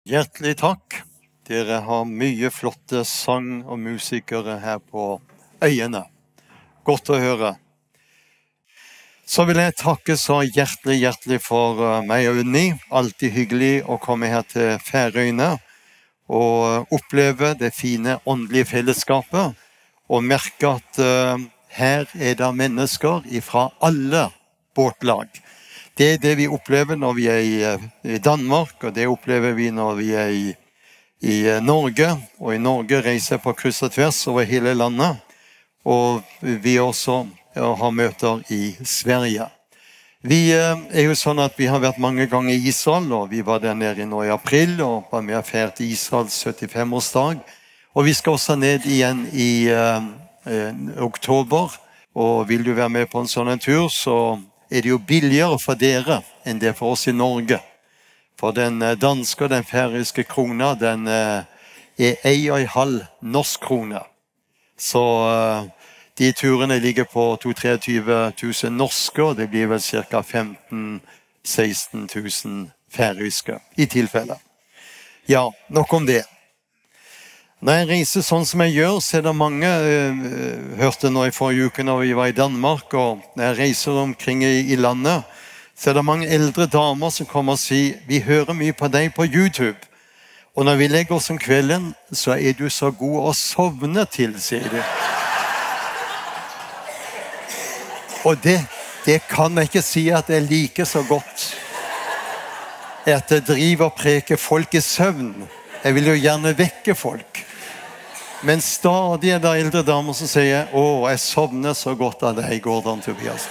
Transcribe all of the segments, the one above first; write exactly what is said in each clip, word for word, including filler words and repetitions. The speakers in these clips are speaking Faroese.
Hjertelig takk. Dere har mye flotte sang og musikere her på Øyene. Godt å høre. Så vil jeg takke så hjertelig, hjertelig for eh, meg og Unni. Alltid hyggelig å komme her til Færøyene og oppleve det fine åndelige fellesskapet. Og merke at eh, her er det mennesker fra alle båtlag. Det er det vi opplever når vi er i, eh, i Danmark, og det opplever vi når vi er i, i eh, Norge. Og i Norge reiser jeg på kryss og tvers over hele landet. Og vi også ja, har møter i Sverige. Vi eh, er jo sånn at vi har vært mange ganger i Israel, og vi var der nede nå i april og var med og feiret Israels syttifem-årsdag. Og vi skal også ned igjen i eh, eh, oktober. Og vil du være med på en sånn en tur, så er det jo billigere for dere enn det er for oss i Norge. For den eh, danske og den færøyske krona, den eh, er ei og en halv norsk krone. Så eh, de turene ligger på to treogtyve tusen norske, og det blir vel cirka femten seksten tusen færøyske i tilfelle. Ja, nok om det. Når jeg reiser sånn som jeg gjør, så er det mange, eh, hørte nå i forrige uke når vi var i Danmark, og når jeg reiser omkring i, i landet, så er det mange eldre damer som kommer og sier, vi hører mye på deg på YouTube, og når vi legger oss om kvelden, så er du så god å sovne til, sier de. Og det, det kan jeg ikke si at jeg liker så godt. At jeg driver og preker folk i søvn. Jeg vil jo gjerne vekke folk. Men stadig er det eldre damer som sier, å, jeg sovner så godt av deg, Gordon Tobiassen.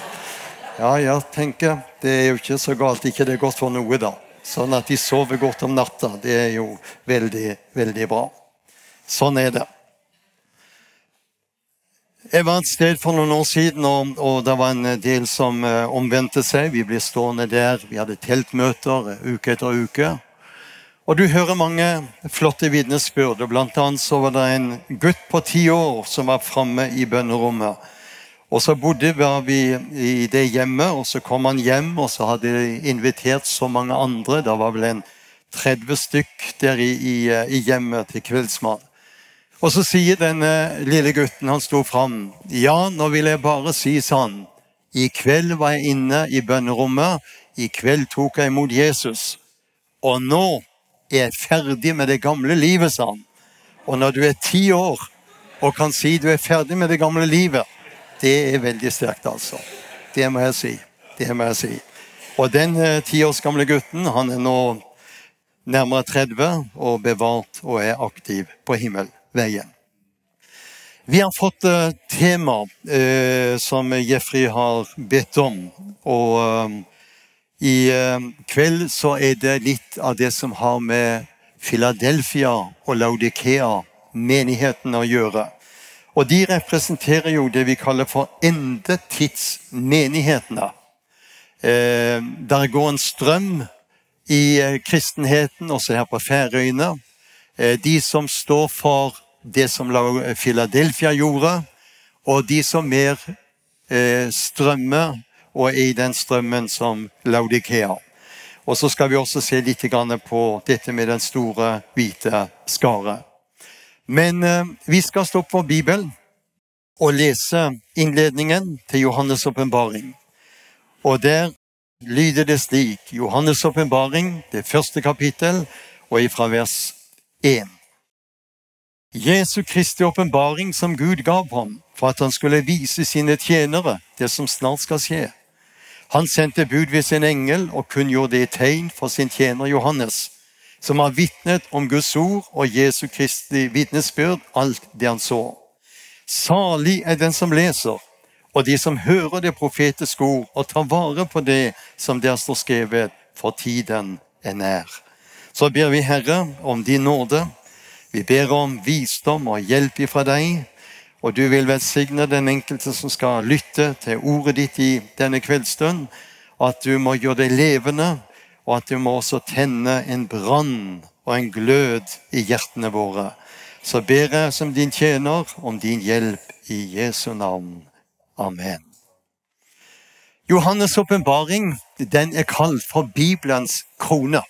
Ja, jeg tenker, det er jo ikke så galt, ikke det er godt for noe da. Sånn at de sover godt om natta, det er jo veldig, veldig bra. Sånn er det. Jeg var et sted for noen år siden, og, og det var en del som eh, omvendte seg. Vi ble stående der, vi hadde teltmøter eh, uke etter uke. Og du hører mange flotte vitnesbyrd, og blant annet så var det en gutt på ti år som var framme i bønnerommet. Og så bodde var vi i det hjemmet, og så kom han hjem, og så hadde de invitert så mange andre, det var vel en tredve stykk der i, i, eh, i hjemmet til kveldsmat. Og så sier denne lille gutten, han sto fram, ja, nå vil jeg bare si sånn, i kveld var jeg inne i bønnerommet, i kveld tok jeg imot Jesus, og nå er jeg ferdig med det gamle livet, sa han. Og når du er ti år og kan si du er ferdig med det gamle livet, det er veldig sterkt, altså. Det må jeg si. Det må jeg si. Og den eh, ti års gamle gutten, han er nå nærmere tredve og bevart og er aktiv på himmelveien. Vi har fått eh, tema eh, som Jeffrey har bedt om, og eh, i eh, kveld så er det litt av det som har med Philadelphia og Laodikea menigheten å gjøre. Og de representerer jo det vi kaller for endetidsmenighetene. Eh, der går en strøm i eh, kristenheten, også her på Færøyene. Eh, de som står for det som La- Philadelphia gjorde, og de som mer eh, strømmer, og er i den strømmen som Laodikea. Og så skal vi også se litt grann på dette med den store hvite skare. Men eh, vi skal stå på Bibelen og lese innledningen til Johannes' åpenbaring. Og der lyder det slik, Johannes' åpenbaring, det første kapittel, og ifra vers en. Jesu Kristi åpenbaring, som Gud gav ham, for at han skulle vise sine tjenere det som snart skal skje. Han sendte bud ved sin engel og kunngjorde det i tegn for sin tjener Johannes, som har vitnet om Guds ord og Jesu Kristi vitnesbyrd, alt det han så. Salig er den som leser, og de som hører det profetiske ord, og tar vare på det som der står skrevet, for tiden er nær. Så ber vi, Herre, om din nåde. Vi ber om visdom og hjelp ifra deg, og du vil velsigne den enkelte som skal lytte til ordet ditt i denne kveldsstund, at du må gjøre det levende, og at du må også tenne en brann og en glød i hjertene våre. Så ber jeg som din tjener om din hjelp i Jesu navn. Amen. Johannes' åpenbaring, den er kalt for Bibelens krone.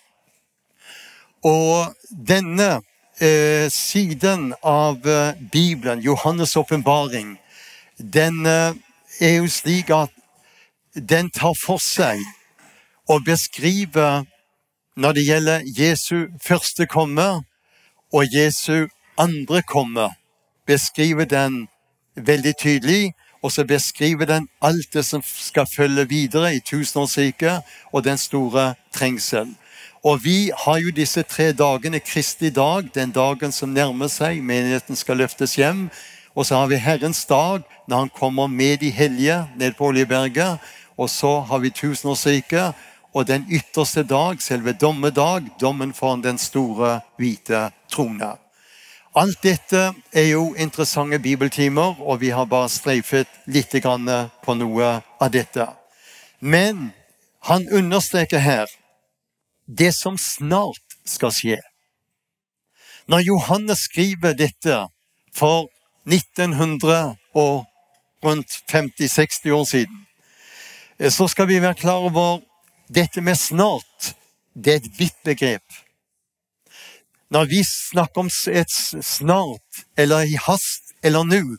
Og denne eh, siden av eh, Bibelen, Johannes' åpenbaring, den eh, er jo slik at den tar for seg å beskrive, når det gjelder Jesu første komme og Jesu andre komme, beskrive den veldig tydelig, og så beskriver den alt det som skal følge videre i tusenårsriket og den store trengsel. Og vi har jo disse tre dagene, Kristi dag, den dagen som nærmer seg, menigheten skal løftes hjem, og så har vi Herrens dag, når han kommer med de hellige ned på Oljeberget, og så har vi tusenårsriket, og den ytterste dag, selve dommedag, dommen foran den store hvite trone. Alt dette er jo interessante bibeltimer, og vi har bare streifet litt grann på noe av dette. Men han understreker her det som snart skal skje. Når Johannes skriver dette for nitten hundre og rundt femti seksti år siden, eh, så skal vi være klar over dette med snart. Det er et vidt begrep. Når vi snakker om s- et s- snart, eller i hast, eller nå,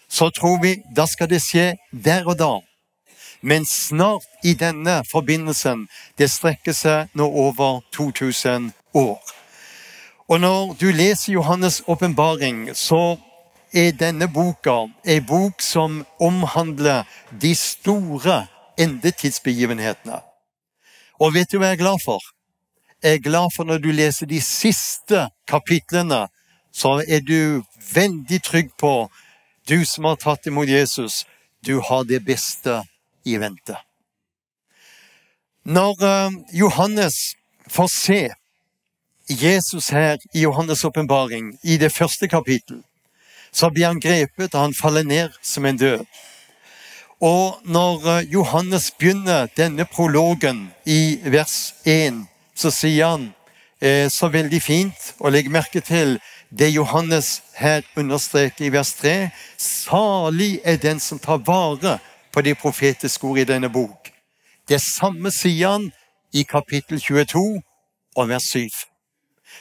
så tror vi da skal det skje der og da. Men snart i denne forbindelsen, det strekker seg nå over to tusen år. Og når du leser Johannes' åpenbaring, så er denne boka en bok som omhandler de store endetidsbegivenhetene. Og vet du hva jeg er glad for? Jeg er glad for når du leser de siste kapitlene, så er du veldig trygg på, du som har tatt imot Jesus, du har det beste i vente. Når eh, Johannes får se Jesus her i Johannes' åpenbaring, i det første kapittel, så blir han grepet, og han faller ned som en død. Og når eh, Johannes begynner denne prologen i vers en, så sier han eh, så veldig fint, og legg merke til det Johannes her understreker i vers tre: «Salig er den som tar vare på de profetiske ord i denne bok.» Det samme sier han i kapittel tjueto og vers syv.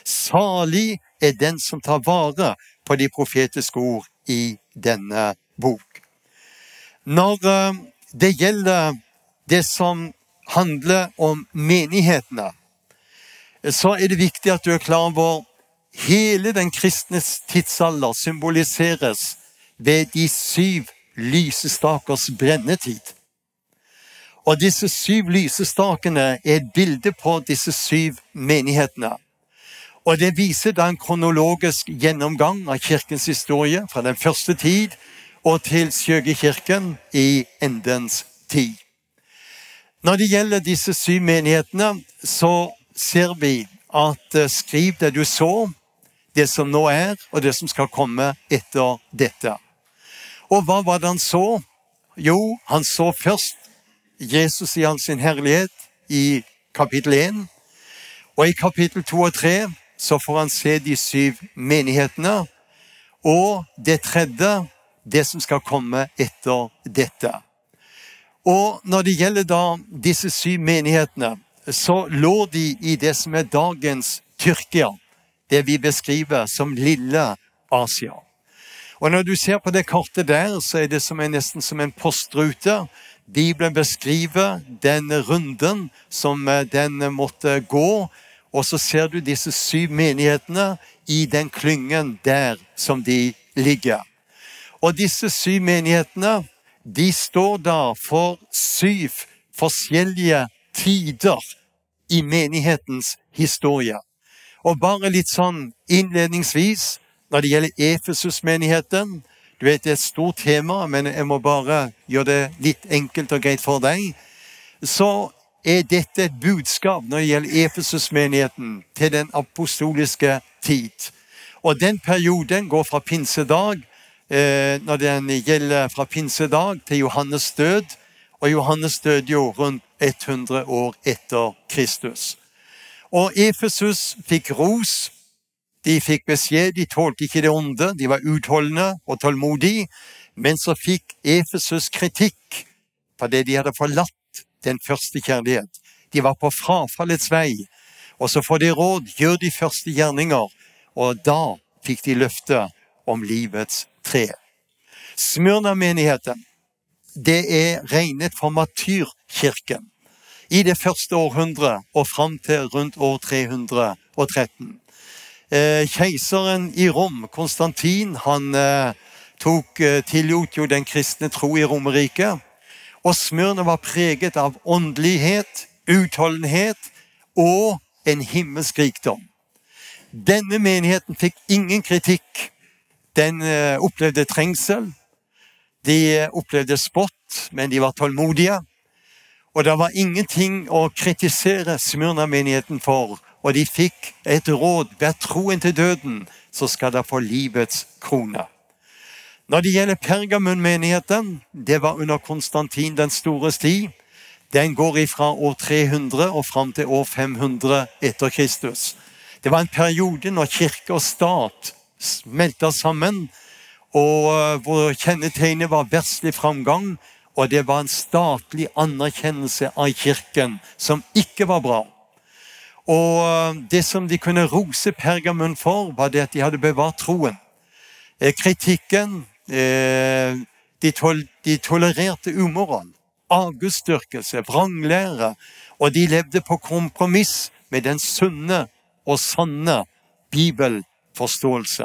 «Salig er den som tar vare på de profetiske ord i denne bok.» Når eh, det gjelder det som handler om menighetene, så er det viktig at du er klar over hele den kristne tidsalder symboliseres ved de syv lysestakers brennetid. Og disse syv lysestakene er et bilde på disse syv menighetene. Og det viser da en kronologisk gjennomgang av kirkens historie fra den første tid og til skygge kirken i endens tid. Når det gjelder disse syv menighetene, så ser vi at eh, skriv det du så, det som nå er, og det som skal komme etter dette. Og hva var det han så? Jo, han så først Jesus i all sin herlighet i kapittel en. Og i kapittel to og tre så får han se de syv menighetene. Og det tredje, det som skal komme etter dette. Og når det gjelder da disse syv menighetene, så lå de i det som er dagens Tyrkia, det vi beskriver som Lille Asia. Og når du ser på det kartet der, så er det som en, nesten som en postrute. Bibelen beskriver den runden som eh, den måtte gå, og så ser du disse syv menighetene i den klyngen der som de ligger. Og disse syv menighetene, de står da for syv forskjellige tider i menighetens historie. Og bare litt sånn innledningsvis, når det gjelder Efesus-menigheten, du vet det er et stort tema, men jeg må bare gjøre det litt enkelt og greit for deg, så er dette et budskap når det gjelder Efesus-menigheten til den apostoliske tid. Og den perioden går fra pinsedag, eh, når den gjelder fra pinsedag til Johannes død, og Johannes døde jo rundt hundre år etter Kristus. Og Efesus fikk ros, de fikk beskjed, de tålte ikke det onde, de var utholdende og tålmodige, men så fikk Efesus kritikk fordi de hadde forlatt den første kjærlighet. De var på frafallets vei. Og så får de råd, gjør de første gjerninger, og da fikk de løftet om livets tre. Smyrna-menigheten, det er regnet for martyrkirken i det første århundre og fram til rundt år tre hundre og tretten. Eh, keiseren i Rom, Konstantin, han eh, tok, eh, tillot jo den kristne tro i Romerriket, og Smyrna var preget av åndelighet, utholdenhet og en himmelsk rikdom. Denne menigheten fikk ingen kritikk. Den eh, opplevde trengsel, de opplevde spott, men de var tålmodige. Og det var ingenting å kritisere Smyrna-menigheten for, og de fikk et råd: vær tro inntil døden, så skal dere få livets krone. Når det gjelder Pergamon-menigheten, det var under Konstantin den stores tid. Den går ifra år tre hundre og fram til år fem hundre etter Kristus. Det var en periode når kirke og stat smelta sammen, og eh, hvor kjennetegnet var verdslig framgang, og det var en statlig anerkjennelse av kirken som ikke var bra. Og eh, det som de kunne rose Pergamon for, var det at de hadde bevart troen. Eh, Kritikken, eh, de, tol de tolererte umoral, avgudsdyrkelse, vranglære, og de levde på kompromiss med den sunne og sanne bibelforståelse.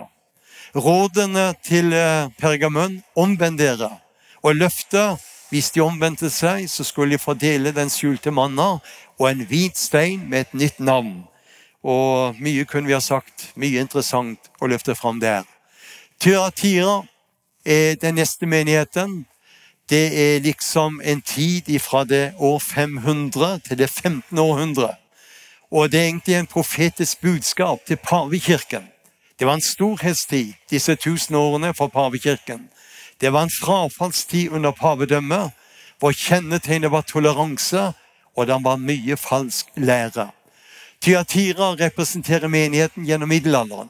Rådene til eh, Pergamon: omvend dere, og løftet: hvis de omvendte seg, så skulle de fordele den skjulte manna og en hvit stein med et nytt navn. Og mye kunne vi ha sagt, mye interessant å løfte fram der. Thyatira er den neste menigheten. Det er liksom en tid ifra det år fem hundre til det femtende århundre. Og det er egentlig en profetisk budskap til pavekirken. Det var en storhetstid, disse tusen årene for pavekirken. Det var en frafallstid under pavedømmet, hvor kjennetegnet var toleranse, og det var mye falsk lære. Thyatira representerer menigheten gjennom middelalderen.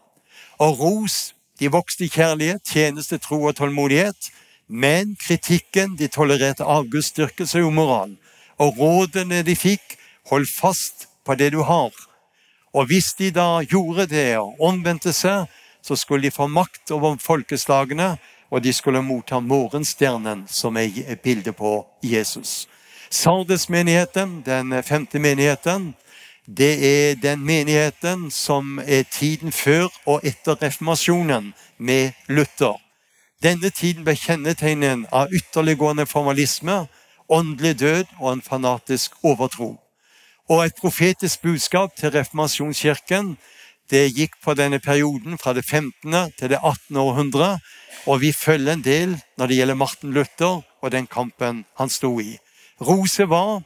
Og ros, de vokste i kjærlighet, tjeneste, tro og tålmodighet, men kritikken, de tolererte avgudsdyrkelse og umoral. Og rådene de fikk: hold fast på det du har. Og hvis de da gjorde det og omvendte seg, så skulle de få makt over folkeslagene, og de skulle motta morgenstjernen, som er et bilde på Jesus. Sardes-menigheten, den femte menigheten, det er den menigheten som er tiden før og etter reformasjonen med Luther. Denne tiden ble kjennetegnet av ytterliggående formalisme, åndelig død og en fanatisk overtro. Og et profetisk budskap til reformasjonskirken, det gikk på denne perioden fra det femtende til det attende århundre, og vi følger en del når det gjelder Martin Luther og den kampen han sto i. Roset var,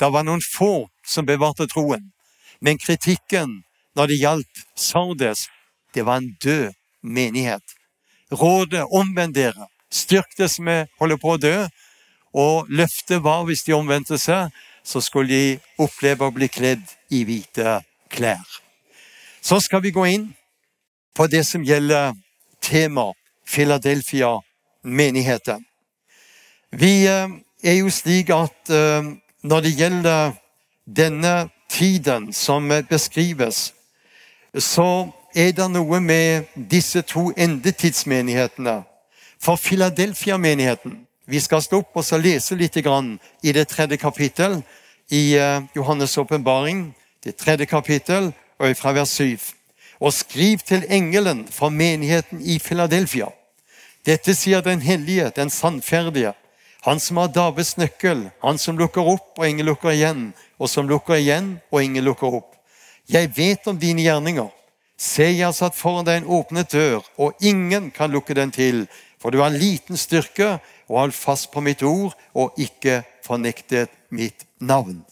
det var noen få som bevarte troen, men kritikken når det gjaldt Sardes, det var en død menighet. Rådet: omvend dere, styrk det som er, holder på å dø. Og løftet var, hvis de omvendte seg, så skulle de oppleve å bli kledd i hvite klær. Så skal vi gå inn på det som gjelder tema Philadelphia-menigheten. Vi eh, er jo slik at eh, når det gjelder denne tiden som eh, beskrives, så er det noe med disse to endetidsmenighetene. For Philadelphia-menigheten, vi skal stoppe oss og lese litt grann i det tredje kapittel i eh, Johannes' åpenbaring, det tredje kapittel, og fra vers syv. Og skriv til engelen fra menigheten i Philadelphia: Dette sier den hellige, den sannferdige, han som har Davids nøkkel, han som lukker opp og ingen lukker igjen, og som lukker igjen og ingen lukker opp. Jeg vet om dine gjerninger. Se, jeg har satt foran deg en åpnet dør, og ingen kan lukke den til, for du har liten styrke, og har holdt fast på mitt ord, og ikke fornektet mitt navn.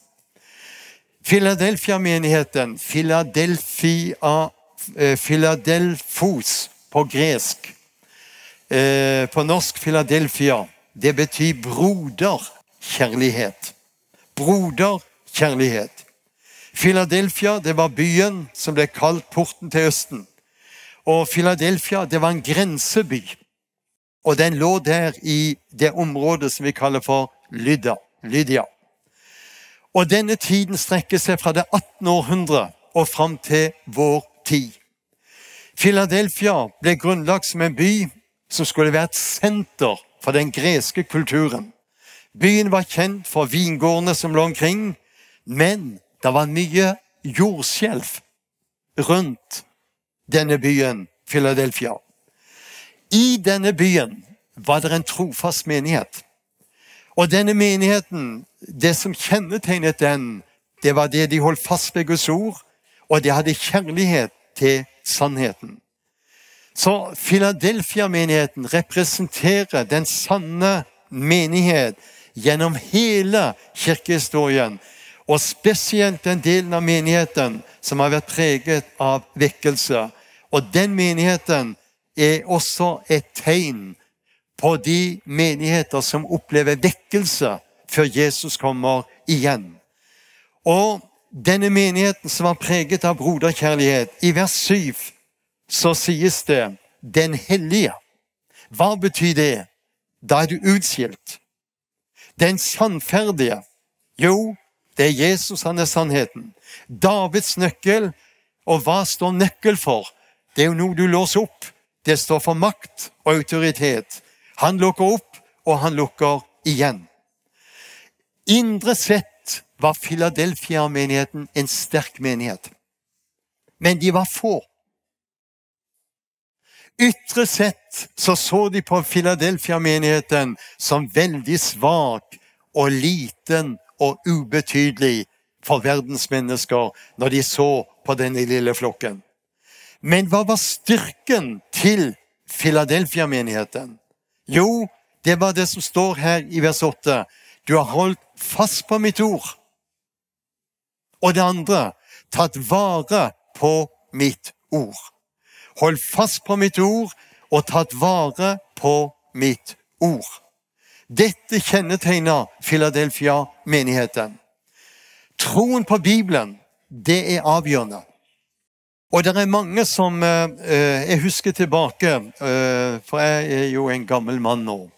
Philadelphia-menigheten, Philadelphia, eh, Philadelphos på gresk, eh, på norsk Philadelphia, det betyr broderkjærlighet. Broderkjærlighet. Philadelphia, det var byen som ble kalt porten til Østen. Og Philadelphia, det var en grenseby. Og den lå der i det området som vi kaller for Lydda, Lydia. Og denne tiden strekker seg fra det attende århundre og fram til vår tid. Filadelfia ble grunnlagt som en by som skulle være et senter for den greske kulturen. Byen var kjent for vingårdene som lå omkring, men det var mye jordskjelv rundt denne byen, Filadelfia. I denne byen var det en trofast menighet. Og denne menigheten, det som kjennetegnet den, det var det de holdt fast ved Guds ord, og de hadde kjærlighet til sannheten. Så Filadelfia-menigheten representerer den sanne menighet gjennom hele kirkehistorien, og spesielt den delen av menigheten som har vært preget av vekkelse. Og den menigheten er også et tegn på de menigheter som opplever vekkelse før Jesus kommer igjen. Og denne menigheten som var preget av broderkjærlighet, i vers syv så sies det: «Den hellige». Hva betyr det? Da er du utskilt. Den sannferdige. Jo, det er Jesus, han er sannheten. Davids nøkkel. Og hva står nøkkel for? Det er jo noe du låser opp. Det står for makt og autoritet. Han lukker opp, og han lukker igjen. Indre sett var Filadelfia-menigheten en sterk menighet. Men de var få. Ytre sett så så de på Filadelfia-menigheten som veldig svak og liten og ubetydelig for verdens mennesker når de så på denne lille flokken. Men hva var styrken til Filadelfia-menigheten? Jo, det var det som står her i vers åtte: «Du har holdt fast på mitt ord.» Og det andre: «Tatt vare på mitt ord.» Hold fast på mitt ord og tatt vare på mitt ord. Dette kjennetegner Filadelfia-menigheten. Troen på Bibelen, det er avgjørende. Og det er mange som, eh, eh, jeg husker tilbake, eh, for jeg er jo en gammel mann nå.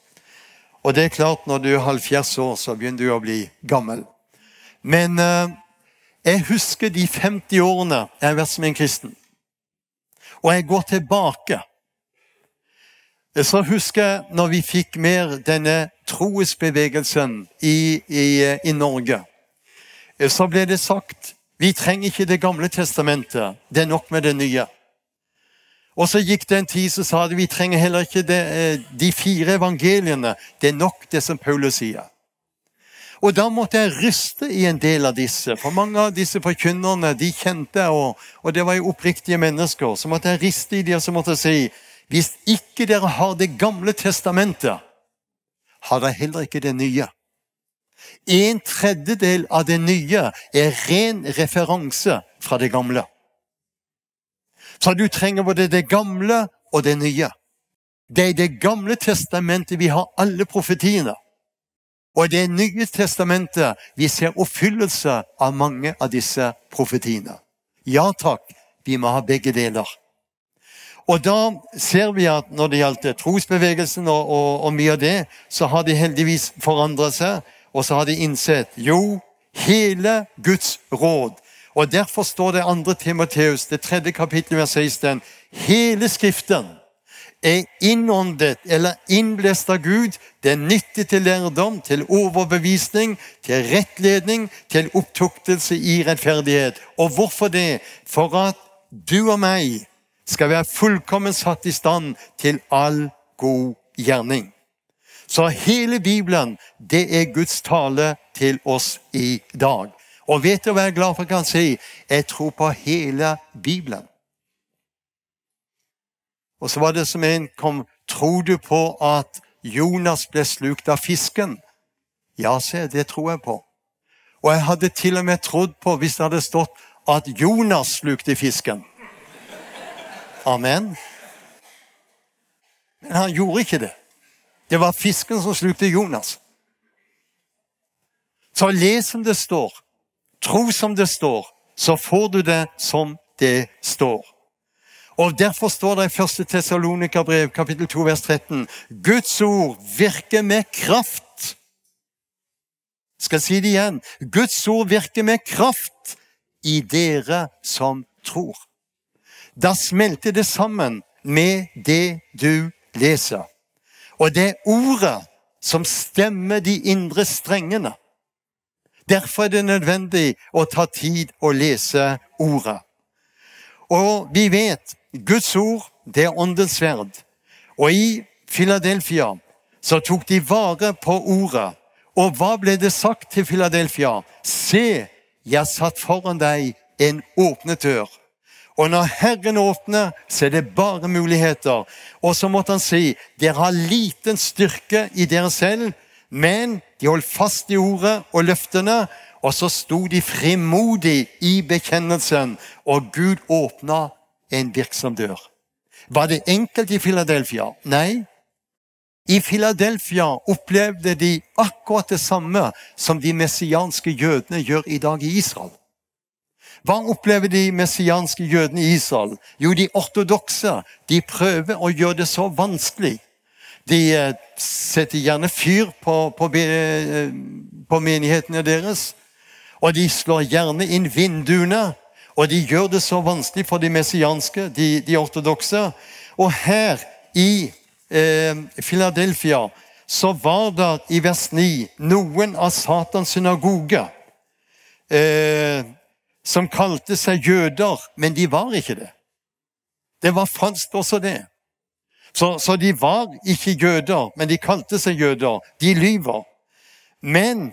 Og det er klart, når du er halvfjerds år, så begynner du å bli gammel. Men, eh, jeg husker de femti årene jeg har vært som en kristen. Og jeg går tilbake. Så husker jeg når vi fikk mer denne troesbevegelsen i, i, i Norge. Så ble det sagt: «Vi trenger ikke Det gamle testamentet, det er nok med det nye.» Og så gikk det en tid, så sa de: «Vi trenger heller ikke det, eh, de fire evangeliene, det er nok det som Paulus sier.» Og da måtte jeg ryste i en del av disse, for mange av disse forkynnerne, de kjente jeg, og, og det var jo oppriktige mennesker. Så måtte jeg riste i dem, og så måtte jeg si: «Hvis ikke dere har Det gamle testamentet, har dere heller ikke det nye.» En tredjedel av det nye er ren referanse fra det gamle. Så du trenger både det gamle og det nye. Det er i Det gamle testamentet vi har alle profetiene. Og i Det nye testamentet vi ser oppfyllelse av mange av disse profetiene. Ja takk, vi må ha begge deler. Og da ser vi at når det gjaldt trosbevegelsen og, og, og mye av det, så har de heldigvis forandret seg, og så har de innsett, jo, hele Guds råd. Og derfor står det i andre Timoteus, det tredje kapittel, vers seksten: «Hele Skriften er innåndet eller innblåst av Gud. Det er nyttig til lærdom, til overbevisning, til rettledning, til opptuktelse i rettferdighet.» Og hvorfor det? For at du og meg skal være fullkommen satt i stand til all god gjerning. Så hele Bibelen, det er Guds tale til oss i dag. Og vet du hva jeg er glad for, kan si? Jeg tror på hele Bibelen. Og så var det som en kom: «Tror du på at Jonas ble slukt av fisken?» Ja, se, det tror jeg på. Og jeg hadde til og med trodd på hvis det hadde stått at Jonas slukte fisken. Amen. Men han gjorde ikke det. Det var fisken som slukte Jonas. Så les som det står, tro som det står, så får du det som det står. Og derfor står det i første Tessalonikerbrev, kapittel to, vers tretten: «Guds ord virker med kraft.» Skal si det igjen. «Guds ord virker med kraft i dere som tror. Da smelter det sammen med det du leser. Og det er ordet som stemmer de indre strengene. Derfor er det nødvendig å ta tid og lese ordet. Og vi vet, Guds ord, det er åndens sverd. Og i Filadelfia så tok de vare på ordet. Og hva ble det sagt til Filadelfia? Se, jeg har satt foran deg en åpnet dør. Og når Herren åpner, så er det bare muligheter. Og så måtte han si, dere har liten styrke i dere selv, men de holdt fast i ordet og løftene, og så sto de frimodig i bekjennelsen, og Gud åpna en virksom dør. Var det enkelt i Filadelfia? Nei. I Filadelfia opplevde de akkurat det samme som de messianske jødene gjør i dag i Israel. Hva opplever de messianske jødene i Israel? Jo, de ortodokse, de prøver å gjøre det så vanskelig. De eh, setter gjerne fyr på, på, be- eh, på menighetene deres, og de slår gjerne inn vinduene, og de gjør det så vanskelig for de messianske, de, de ortodokse. Og her i eh, Filadelfia, så var det i vers ni noen av Satans synagoge eh, som kalte seg jøder, men de var ikke det. Det var falskt også det. Så, så de var ikke jøder, men de kalte seg jøder. De lyver. Men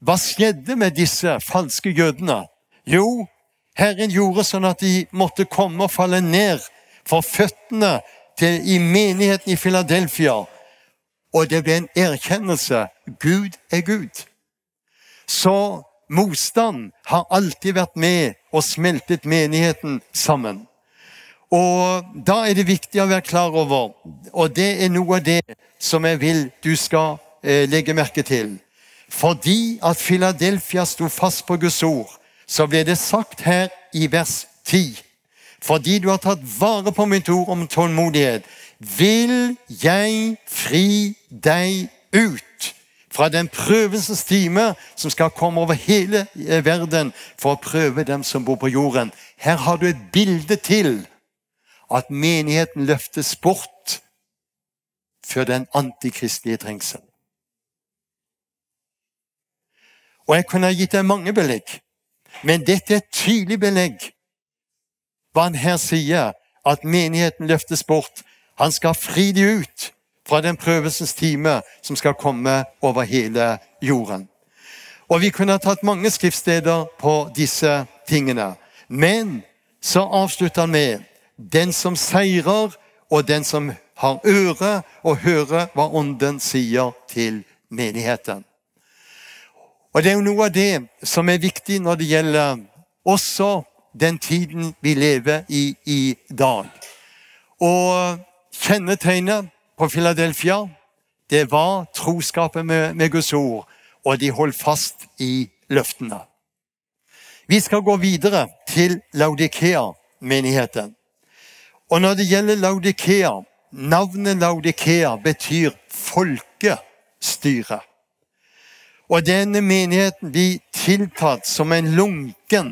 hva skjedde med disse falske jødene? Jo, Herren gjorde sånn at de måtte komme og falle ned for føttene til, i menigheten i Filadelfia. Og det ble en erkjennelse. Gud er Gud. Så motstand har alltid vært med og smeltet menigheten sammen. Og da er det viktig å være klar over, og det er noe av det som jeg vil du skal eh, legge merke til. Fordi at Filadelfia sto fast på Guds ord, så ble det sagt her i vers ti. Fordi du har tatt vare på mitt ord om tålmodighet, vil jeg fri deg ut fra den prøvelsens time som skal komme over hele eh, verden for å prøve dem som bor på jorden. Her har du et bilde til at menigheten løftes bort før den antikristelige trengsel. Og jeg kunne ha gitt deg mange belegg, men dette er et tydelig belegg. Hva han her sier, at menigheten løftes bort. Han skal fri de ut fra den prøvelsens time som skal komme over hele jorden. Og vi kunne ha tatt mange skriftsteder på disse tingene. Men så avslutter han med, den som seirer, og den som har øre å høre hva ånden sier til menigheten. Og det er jo noe av det som er viktig når det gjelder også den tiden vi lever i i dag. Og kjennetegnet på Filadelfia, det var troskapet med, med Guds ord, og de holdt fast i løftene. Vi skal gå videre til Laodikea-menigheten. Og når det gjelder Laodikea, navnet Laodikea betyr folkestyre. Og denne menigheten blir tiltalt som en lunken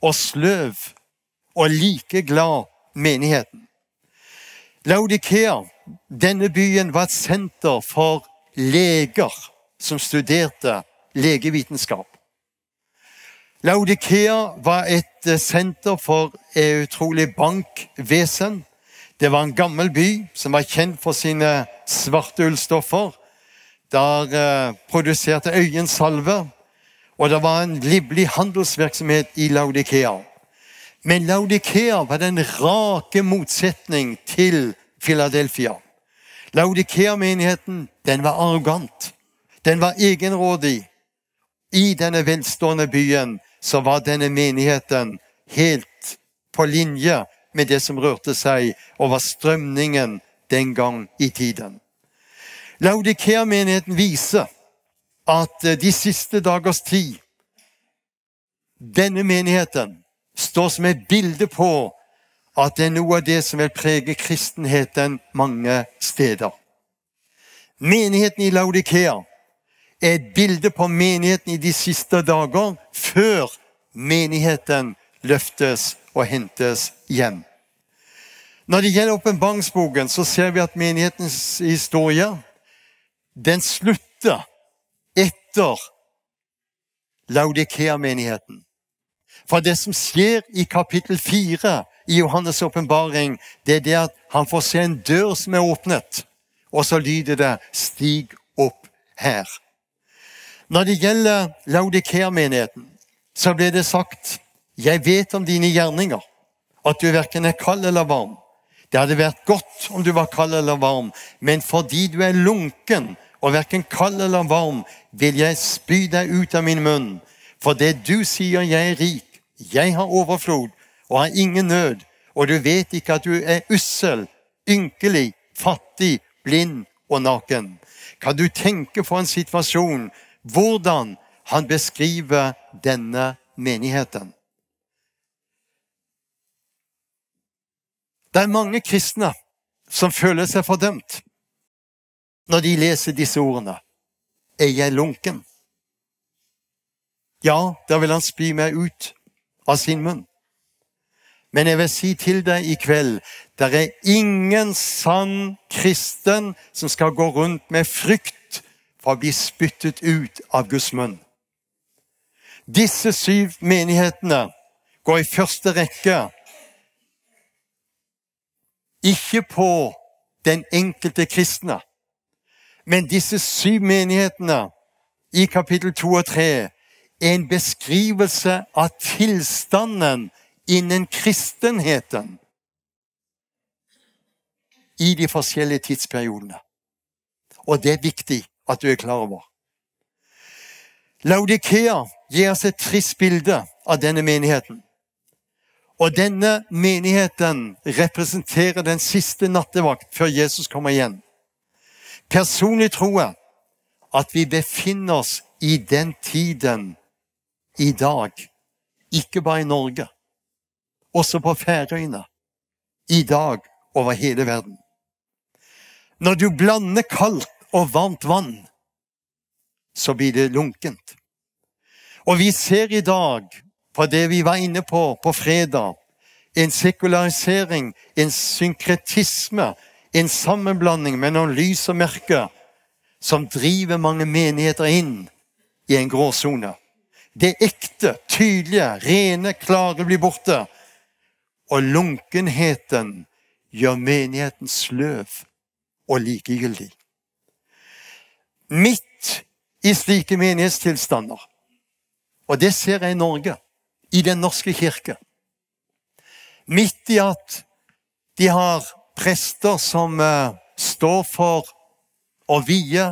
og sløv og like glad menigheten. Laodikea, denne byen var et senter for leger som studerte legevitenskap. Laodikea var et eh, senter for eh, utrolig bankvesen. Det var en gammel by som var kjent for sine svarte ullstoffer. Der eh, produserte øyensalve, og det var en livlig handelsvirksomhet i Laodikea. Men Laodikea var den rake motsetning til Filadelfia. Laodikea-menigheten, den var arrogant. Den var egenrådig. I denne velstående byen så var denne menigheten helt på linje med det som rørte seg og var strømningen den gang i tiden. Laodikea-menigheten viser at eh, de siste dagers tid, denne menigheten, står som et bilde på at det er noe av det som vil prege kristenheten mange steder. Menigheten i Laodikea er et bilde på menigheten i de siste dager, før menigheten løftes og hentes hjem. Når det gjelder åpenbaringsboken, så ser vi at menighetens historie, den slutter etter Laodikea-menigheten. For det som skjer i kapittel fire i Johannes' åpenbaring, det er det at han får se en dør som er åpnet, og så lyder det: «Stig opp her.» Når det gjelder Laodikea-menigheten, så ble det sagt: «Jeg vet om dine gjerninger, at du verken er kald eller varm. Det hadde vært godt om du var kald eller varm, men fordi du er lunken og verken kald eller varm, vil jeg spy deg ut av min munn. For det du sier: Jeg er rik, jeg har overflod og har ingen nød, og du vet ikke at du er ussel, ynkelig, fattig, blind og naken.» Kan du tenke for en situasjon, hvordan han beskriver denne menigheten? Det er mange kristne som føler seg fordømt når de leser disse ordene: «Er jeg lunken?» Ja, da vil han spy meg ut av sin munn. Men jeg vil si til deg i kveld, det er ingen sann kristen som skal gå rundt med frykt for å bli spyttet ut av Guds munn. Disse syv menighetene går i første rekke ikke på den enkelte kristne, men disse syv menighetene i kapittel to og tre er en beskrivelse av tilstanden innen kristenheten i de forskjellige tidsperiodene. Og det er viktig at du er klar over. Laodikea gir oss et trist bilde av denne menigheten. Og denne menigheten representerer den siste nattevakt før Jesus kommer igjen. Personlig tror jeg at vi befinner oss i den tiden i dag, ikke bare i Norge, også på Færøyene, i dag over hele verden. Når du blander kaldt og varmt vann, så blir det lunkent. Og vi ser i dag, på det vi var inne på på fredag, en sekularisering, en synkretisme, en sammenblanding mellom lys og mørke, som driver mange menigheter inn i en gråsone. Det ekte, tydelige, rene, klare blir borte, og lunkenheten gjør menigheten sløv og likegyldig. Midt i slike menighetstilstander, og det ser jeg i Norge, i den norske kirke, midt i at de har prester som eh, står for å vie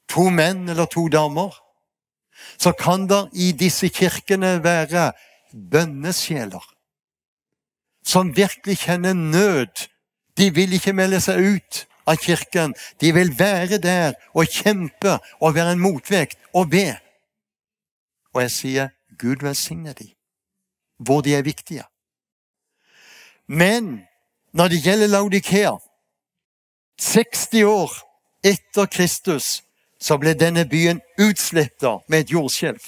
to menn eller to damer, så kan det i disse kirkene være bønnesjeler som virkelig kjenner nød. De vil ikke melde seg ut av kirken. De vil være der og kjempe og være en motvekt og be. Og jeg sier: Gud velsigne de, hvor de er viktige. Men når det gjelder Laodikea, seksti år etter Kristus, så ble denne byen utslettet med et jordskjelv.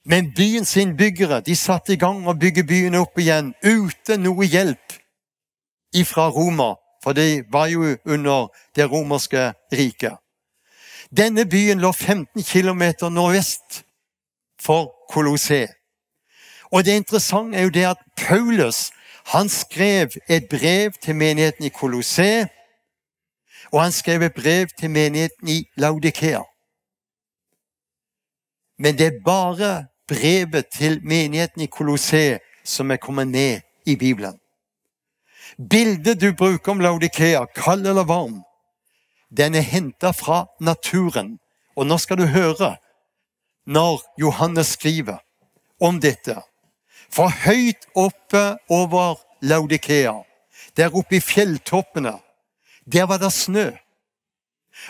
Men byens innbyggere, de satte i gang å bygge byen opp igjen uten noe hjelp ifra Roma, for det var jo under det romerske riket. Denne byen lå femten kilometer nordvest for Kolosse. Og det interessante er jo det at Paulus, han skrev et brev til menigheten i Kolosse, og han skrev et brev til menigheten i Laodikea. Men det er bare brevet til menigheten i Kolosse som er kommet med i Bibelen. Bildet du bruker om Laodikea, kald eller varm, den er hentet fra naturen. Og nå skal du høre når Johannes skriver om dette. For høyt oppe over Laodikea, der oppe i fjelltoppene, der var det snø.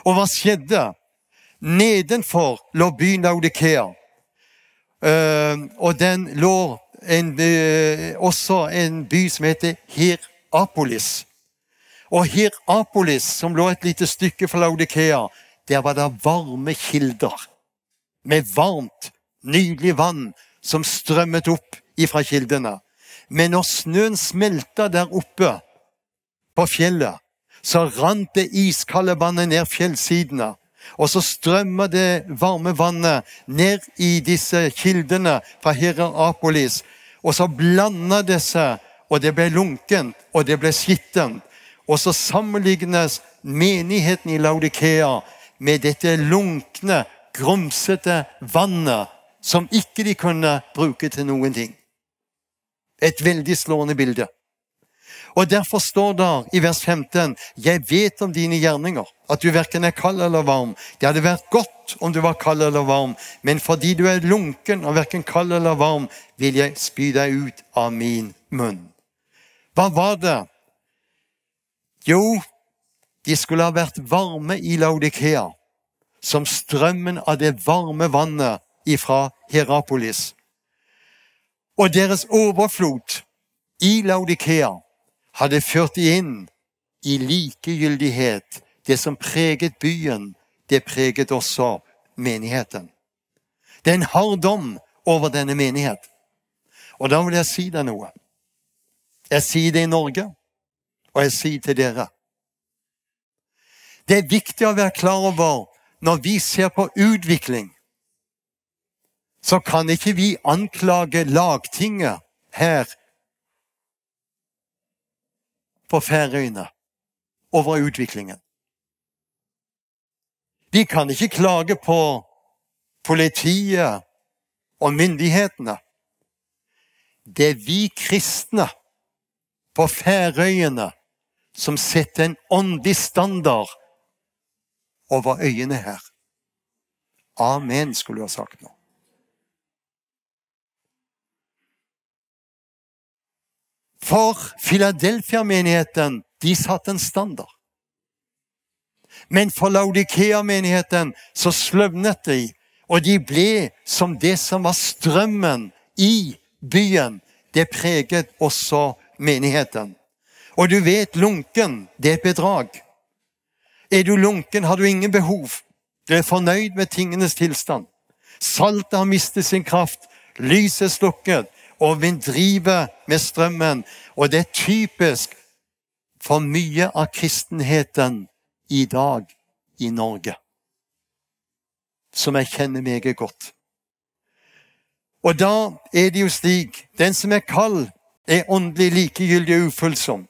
Og hva skjedde? Nedenfor lå byen Laodikea. Eh, og den lå en, eh, også en by som heter Hierapolis. Og Hierapolis, som lå et lite stykke fra Laodikea, der var det varme kilder med varmt, nydelig vann som strømmet opp ifra kildene. Men når snøen smelta der oppe på fjellet, så rant det iskalde vannet ned fjellsidene. Og så strømmer det varme vannet ned i disse kildene fra Hierapolis. Og så blander det seg, og det ble lunkent, og det ble skittent. Og så sammenlignes menigheten i Laodikea med dette lunkne, grumsete vannet, som ikke de kunne bruke til noen ting. Et veldig slående bilde. Og derfor står det i vers femten: «Jeg vet om dine gjerninger, at du verken er kald eller varm. Det hadde vært godt om du var kald eller varm, men fordi du er lunken og verken kald eller varm, vil jeg spy deg ut av min munn.» Hva var det? Jo, de skulle ha vært varme i Laodikea, som strømmen av det varme vannet ifra Hierapolis. Og deres overflod i Laodikea hadde ført inn i likegyldighet. Det som preget byen, det preget også menigheten. Det er en hard dom over denne menighet. Og da vil jeg si deg noe. Jeg sier det i Norge, og jeg sier til dere. Det er viktig å være klar over når vi ser på utvikling, så kan ikke vi anklage lagtinget her på Færøyene over utviklingen. Vi kan ikke klage på politiet og myndighetene. Det er vi kristne på Færøyene som setter en åndelig standard over øyene her. Amen, skulle du ha sagt nå. For Philadelphia-menigheten, de satte en standard. Men for Laodikea-menigheten så sløvnet de, og de ble som det som var strømmen i byen. Det preget også menigheten. Og du vet, lunken, det er et bedrag. Er du lunken, har du ingen behov. Du er fornøyd med tingenes tilstand. Saltet har mistet sin kraft. Lyset er slukket, og vi driver med strømmen. Og det er typisk for mye av kristenheten i dag i Norge, som jeg kjenner meget godt. Og da er det jo slik, den som er kald, er åndelig likegyldig og ufølsom.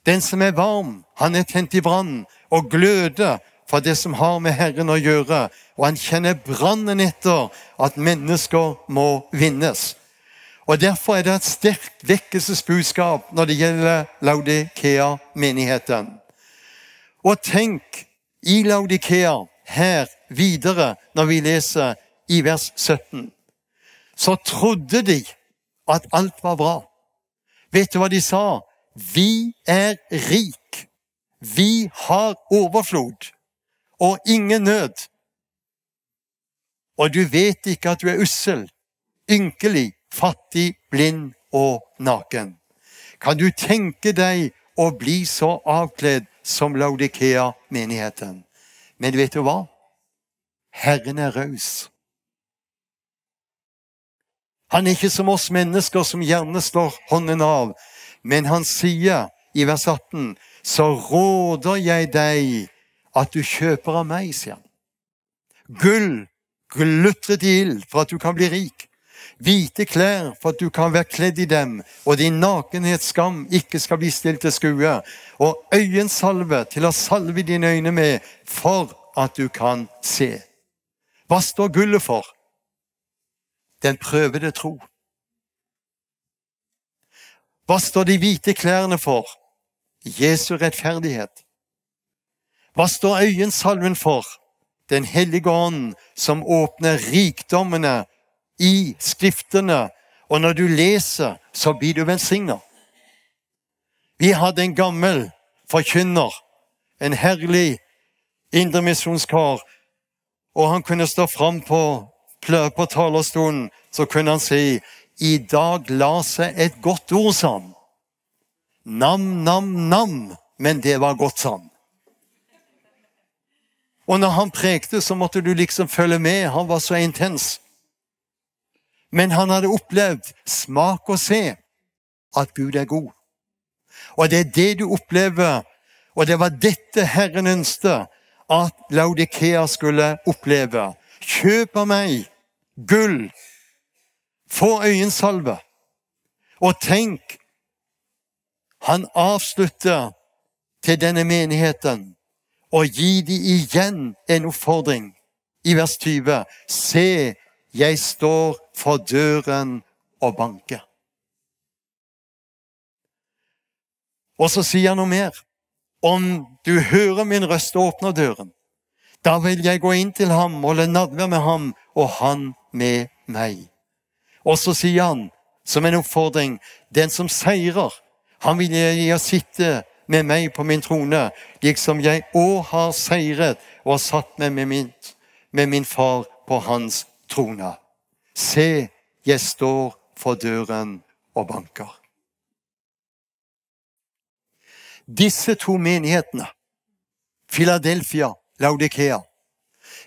Den som er varm, han er tent i brann og gløder for det som har med Herren å gjøre, og han kjenner brannen etter at mennesker må vinnes. Og derfor er det et sterkt vekkelsesbudskap når det gjelder Laodikea-menigheten. Og tenk, i Laodikea, her videre, når vi leser i vers sytten, så trodde de at alt var bra. Vet du hva de sa? Vi er rik. Vi har overflod og ingen nød. Og du vet ikke at du er ussel, ynkelig, fattig, blind og naken. Kan du tenke deg å bli så avkledd som Laodikea-menigheten? Men vet du hva? Herren er raus. Han er ikke som oss mennesker som gjerne slår hånden av, men han sier i vers atten: «Så råder jeg deg at du kjøper av meg», sier han. «Gull glutret i ild for at du kan bli rik. Hvite klær for at du kan være kledd i dem, og din nakenhetsskam ikke skal bli stilt til skue. Og øyensalve til å salve dine øyne med for at du kan se.» Hva står gullet for? Den prøvede tro. Hva står de hvite klærne for? Jesu rettferdighet. Hva står øyensalven for? Den Hellige Ånd, som åpner rikdommene i Skriftene, og når du leser, så blir du velsignet. Vi hadde en gammel forkynner, en herlig indremisjonskar, og han kunne stå fram på, plø-, på talerstolen, så kunne han si: «I dag la seg et godt ord», sa han. «Nam, nam, nam, men det var godt», sa han. Og når han prekte, så måtte du liksom følge med, han var så intens. Men han hadde opplevd, smak og se, at Gud er god. Og det er det du opplever, og det var dette Herren ønsket at Laodikea skulle oppleve. Kjøp av meg gull, få øyensalve, og tenk, han avslutter til denne menigheten og gir de igjen en oppfordring i vers tyve. Se, jeg står for døren og banker. Og så sier han noe mer. Om du hører min røst og åpner døren, da vil jeg gå inn til ham, holde nadvær med ham, og han med meg. Og så sier han, som en oppfordring, den som seirer, han vil jeg gi å sitte med meg på min trone, liksom jeg òg har seiret og har satt meg med min, med min far på hans trone. Se, jeg står for døren og banker. Disse to menighetene, Filadelfia, Laodikea,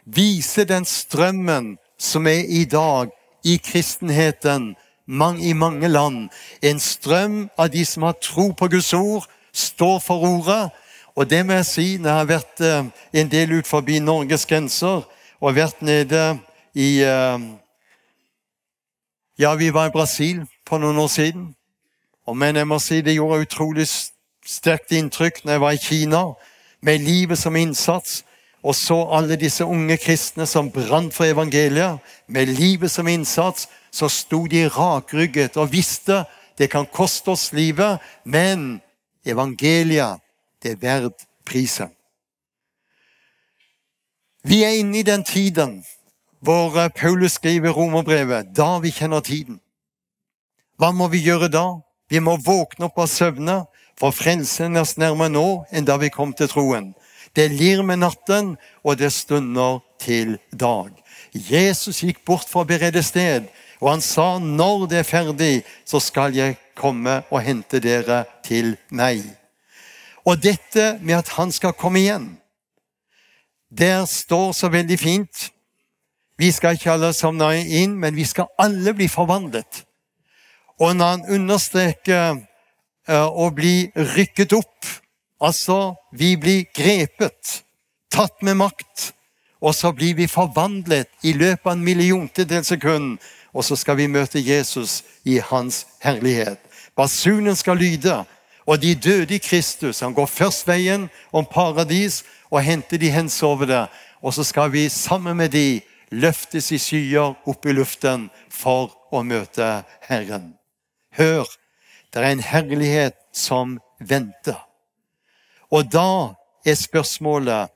viser den strømmen som er i dag i kristenheten mang-, i mange land. En strøm av de som har tro på Guds ord, står for ordet. Og det må jeg si, når jeg har vært eh, en del ut forbi Norges grenser, og vært nede i eh, Ja, vi var i Brasil for noen år siden. Og men jeg må si det gjorde utrolig s- sterkt inntrykk når jeg var i Kina, med livet som innsats, og så alle disse unge kristne som brant for evangeliet, med livet som innsats, så sto de rakrygget og visste det kan koste oss livet, men evangeliet, det er verdt prisen. Vi er inne i den tiden hvor eh, Paulus skriver i Romerbrevet, da vi kjenner tiden. Hva må vi gjøre da? Vi må våkne opp av søvne, for frelsen er oss nærmere nå enn da vi kom til troen. Det lir med natten, og det stunder til dag. Jesus gikk bort for å berede sted, og han sa, når det er ferdig, så skal jeg komme og hente dere til meg. Og dette med at han skal komme igjen, det står så veldig fint. Vi skal ikke alle sovne inn, men vi skal alle bli forvandlet. Og når han understreker eh, å bli rykket opp, altså vi blir grepet, tatt med makt, og så blir vi forvandlet i løpet av en milliontedel sekund, og så skal vi møte Jesus i hans herlighet. Basunen skal lyde, og de døde i Kristus, han går først veien om paradis og henter de hensovne, og så skal vi sammen med de løftes i skyer opp i luften for å møte Herren. Hør, det er en herlighet som venter. Og da er spørsmålet,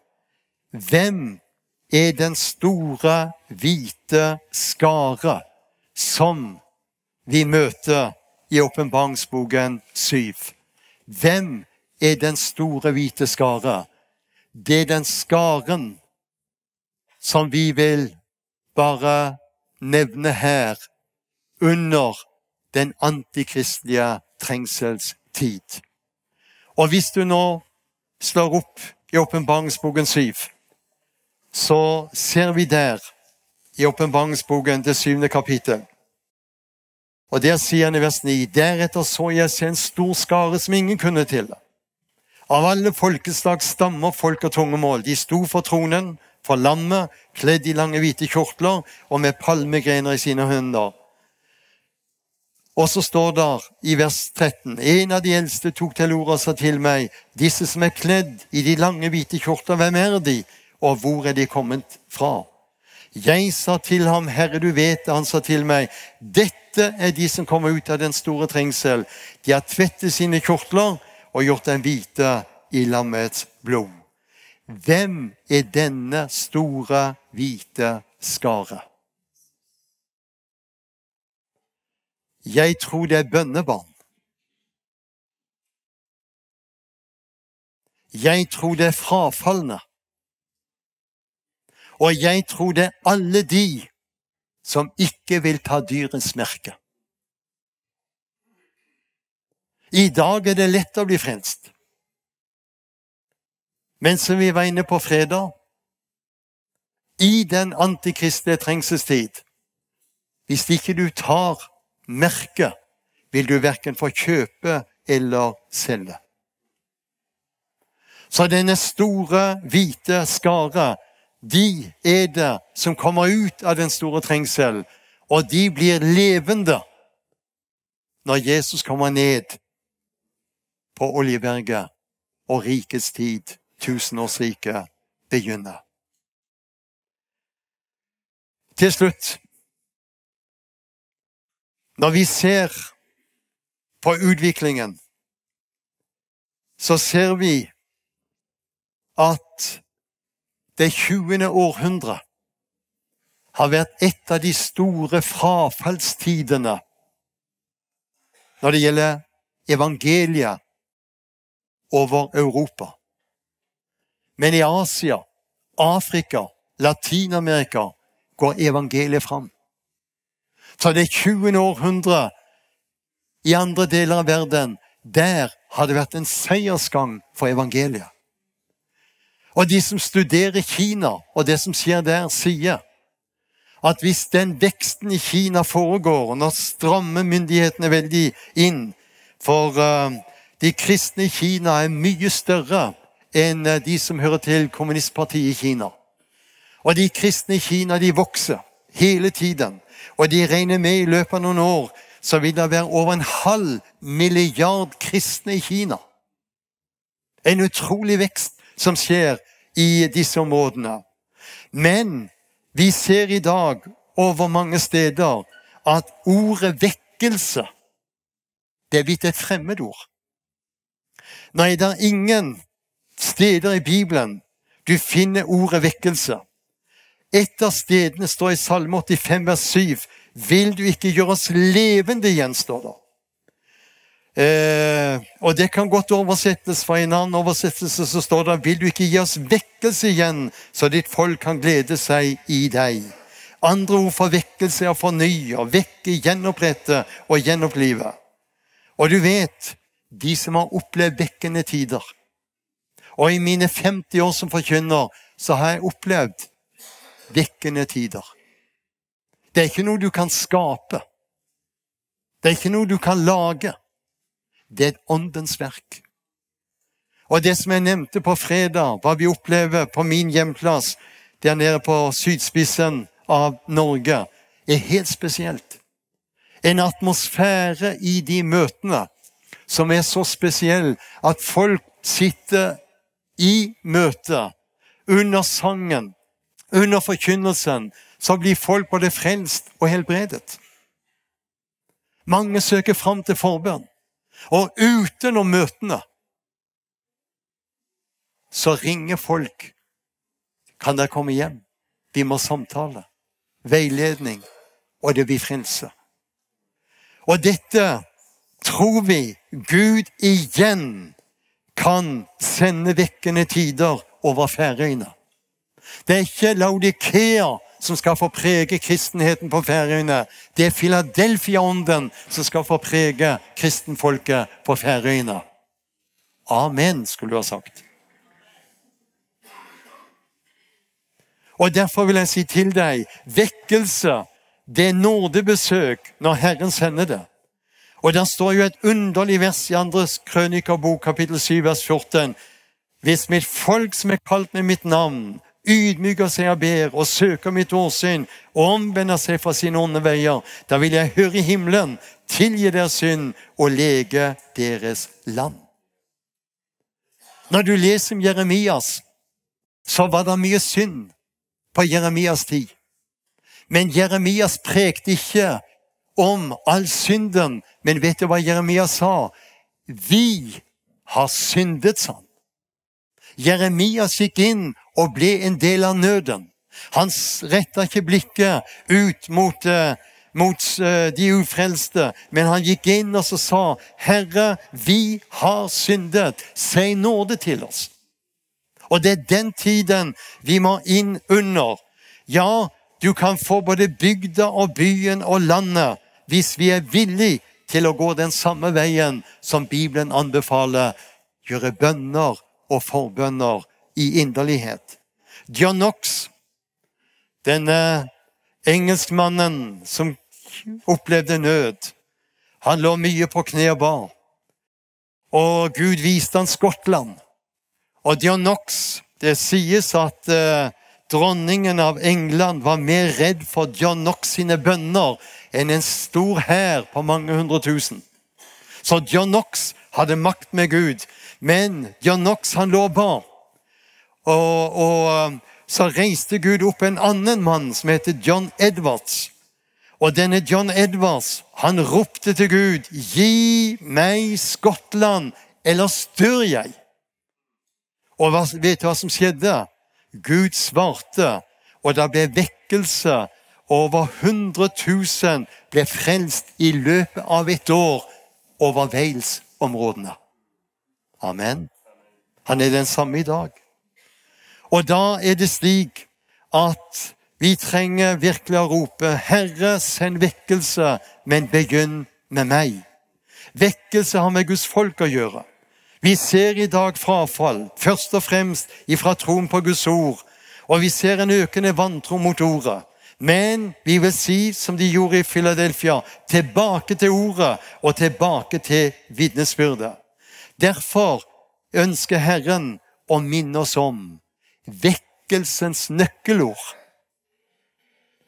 hvem er den store hvite skare som vi møter i Åpenbaringsboken syv? Hvem er den store hvite skare? Det er den skaren som vi vil bare nevne her under den antikristelige trengselstid. Og hvis du nå slår opp i Åpenbaringsboken syv, så ser vi der i Åpenbaringsboken det syvende kapittel. Og der sier han i vers ni, deretter så jeg se en stor skare som ingen kunne telle. Av alle folkeslag, stammer, folk og tungemål. De sto for tronen, for lammet, kledd i lange hvite kjortler og med palmegrener i sine hender. Og så står der i vers tretten, en av de eldste tok til orde og sa til meg, disse som er kledd i de lange hvite kjortler, hvem er de, og hvor er de kommet fra? Jeg sa til ham, Herre, du vet. Han sa til meg, dette er de som kommer ut av den store trengsel. De har tvettet sine kjortler og gjort dem hvite i lammets blod. Hvem er denne store hvite skare? Jeg tror det er bønnebarn. Jeg tror det er frafalne. Og jeg tror det er alle de som ikke vil ta dyrets merke. I dag er det lett å bli frelst. Men som vi var inne på fredag, i den antikristelige trengselstid, Hvis ikke du tar merket, vil du verken få kjøpe eller selge. Så denne store, hvite skare, de er det som kommer ut av den store trengsel, og de blir levende når Jesus kommer ned på Oljeberget, og rikets tid, tusenårsriket, begynner. Til slutt, når vi ser på utviklingen, så ser vi at det tjuende århundre har vært et av de store frafallstidene når det gjelder evangeliet over Europa. Men i Asia, Afrika, Latin-Amerika går evangeliet fram. Så det tjuende århundre i andre deler av verden, der har det vært en seiersgang for evangeliet. Og de som studerer Kina og det som skjer der, sier at hvis den veksten i Kina foregår, og nå strammer myndighetene veldig inn, for eh, de kristne i Kina er mye større enn eh, de som hører til kommunistpartiet i Kina. Og de kristne i Kina, de vokser hele tiden. Og de regner med i løpet av noen år, så vil det være over en halv milliard kristne i Kina. En utrolig vekst som skjer i disse områdene. Men vi ser i dag over mange steder at ordet vekkelse, det er blitt et fremmedord. Nei, det er ingen steder i Bibelen du finner ordet vekkelse. Et av stedene står i Salme åttifem, vers syv: «Vil du ikke gjøre oss levende igjen», står det. Eh, og det kan godt oversettes, fra en annen oversettelse så står det: «Vil du ikke gi oss vekkelse igjen, så ditt folk kan glede seg i deg?» Andre ord for vekkelse er å fornye, vekke, gjenopprette og gjenopplive. Og du vet, de som har opplevd vekkende tider, og i mine femti år som forkynner, så har jeg opplevd vekkende tider. Det er ikke noe du kan skape. Det er ikke noe du kan lage. Det er et åndens verk. Og det som jeg nevnte på fredag, hva vi opplever på min hjemplass, der nede på sydspissen av Norge, er helt spesielt. En atmosfære i de møtene som er så spesiell, at folk sitter i møtet, under sangen, under forkynnelsen, så blir folk både frelst og helbredet. Mange søker fram til forbønn. Og utenom møtene, så ringer folk: «Kan dere komme hjem? Vi må samtale.» Veiledning, og det blir frelse. Og dette tror vi Gud igjen kan sende vekkende tider over Færøyene. Det er ikke Laodikea som skal få prege kristenheten på Færøyene. Det er Filadelfia-ånden som skal få prege kristenfolket på Færøyene. Amen, skulle du ha sagt. Og derfor vil jeg si til deg, vekkelse, det er nådebesøk når Herren sender det. Og der står jo et underlig vers i andre Krønikerbok, kapittel syv, vers fjorten: «Hvis mitt folk, som er kalt med mitt navn, ydmyker seg og ber, og søker mitt åsyn, og omvender seg fra sine onde veier, da vil jeg høre i himmelen, tilgi deres synd og lege deres land.» Når du leser om Jeremias, så var det mye synd på Jeremias tid. Men Jeremias prekte ikke om all synden, men vet du hva Jeremias sa? «Vi har syndet», sa han. Jeremias gikk inn og ble en del av nøden. Han s-, retta ikke blikket ut mot, eh, mot, eh, de ufrelste, men han gikk inn og så sa: «Herre, vi har syndet. Si nåde til oss.» Og det er den tiden vi må inn under. Ja, du kan få både bygda og byen og landet hvis vi er villige til å gå den samme veien som Bibelen anbefaler, gjøre bønner og forbønner i inderlighet. John Knox, denne engelskmannen som opplevde nød. Han lå mye på kne og ba. Og Gud viste han Skottland. Og John Knox, det sies at eh, dronningen av England var mer redd for John Knox sine bønner enn en stor hær på mange hundre tusen. Så John Knox hadde makt med Gud, men John Knox han lå og ba. Og, og eh, så reiste Gud opp en annen mann som heter John Edwards. Og denne John Edwards, han ropte til Gud: «Gi meg Skottland, ellers dør jeg.» Og hva, vet du hva som skjedde? Gud svarte, og det ble vekkelse, og over hundre tusen ble frelst i løpet av et år over Wales-områdene. Amen. Han er den samme i dag. Og da er det slik at vi trenger virkelig å rope: «Herre, send vekkelse, men begynn med meg.» Vekkelse har med Guds folk å gjøre. Vi ser i dag frafall, først og fremst ifra troen på Guds ord, og vi ser en økende vantro mot ordet. Men vi vil si, som de gjorde i Filadelfia: «Tilbake til ordet og tilbake til vitnesbyrdet.» Derfor ønsker Herren å minne oss om vekkelsens nøkkelord.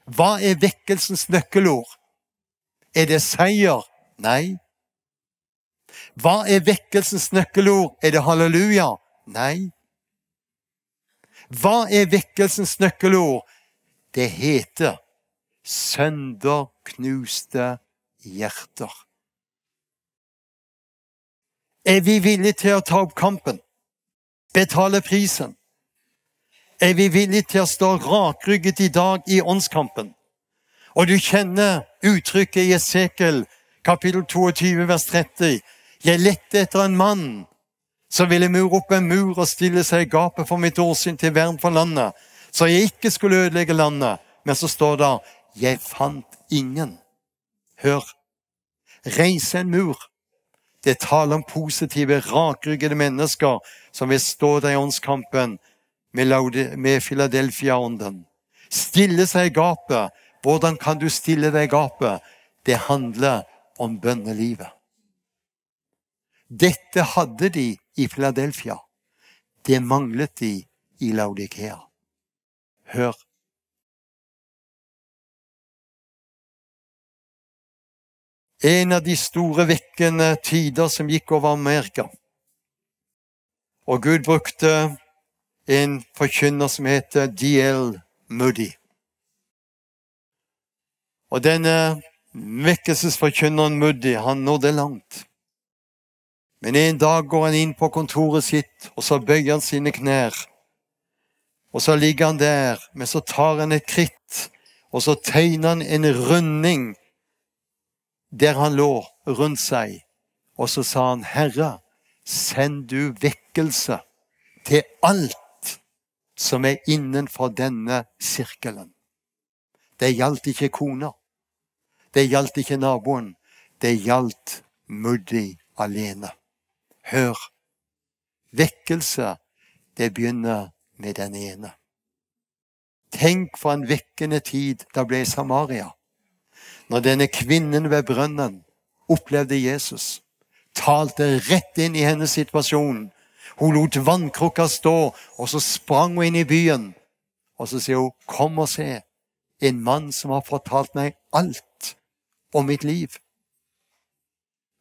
Hva er vekkelsens nøkkelord? Er det seier? Nei. Hva er vekkelsens nøkkelord? Er det halleluja? Nei. Hva er vekkelsens nøkkelord? Det heter sønderknuste hjerter. Er vi villige til å ta opp kampen? Betale prisen? Er vi villige til å stå rakrygget i dag i åndskampen? Og du kjenner uttrykket i Esekiel, kapittel toogtyve, vers tretti: «Jeg lette etter en mann som ville mure opp en mur og stille seg i gapet for mitt åsyn til vern for landet, så jeg ikke skulle ødelegge landet.» Men så står det: «Jeg fant ingen.» Hør. Reise en mur. Det taler om positive, rakryggede mennesker som vil stå der i åndskampen med, Laudi- med Filadelfia-ånden. Stille seg i gapet. Hvordan kan du stille deg i gapet? Det handler om bønnelivet. Dette hadde de i Filadelfia. Det manglet de i Laodikea. Hør. En av de store vekkende tider som gikk over Amerika. Og Gud brukte en forkynner som heter D L Moody. Og denne vekkelsesforkynneren Moody, han nådde langt. Men en dag går han inn på kontoret sitt, og så bøyer han sine knær. Og så ligger han der, men så tar han et kritt, og så tegner han en runding der han lå, rundt seg. Og så sa han: «Herre, send du vekkelse til alt som er innenfor denne sirkelen.» Det gjaldt ikke kona. Det gjaldt ikke naboen. Det gjaldt Moody alene. Hør. Vekkelse, det begynner med den ene. Tenk for en vekkende tid det ble i Samaria, når denne kvinnen ved brønnen opplevde Jesus, talte rett inn i hennes situasjon. Hun lot vannkrukka stå, og så sprang hun inn i byen. Og så sier hun: «Kom og se, en mann som har fortalt meg alt om mitt liv.»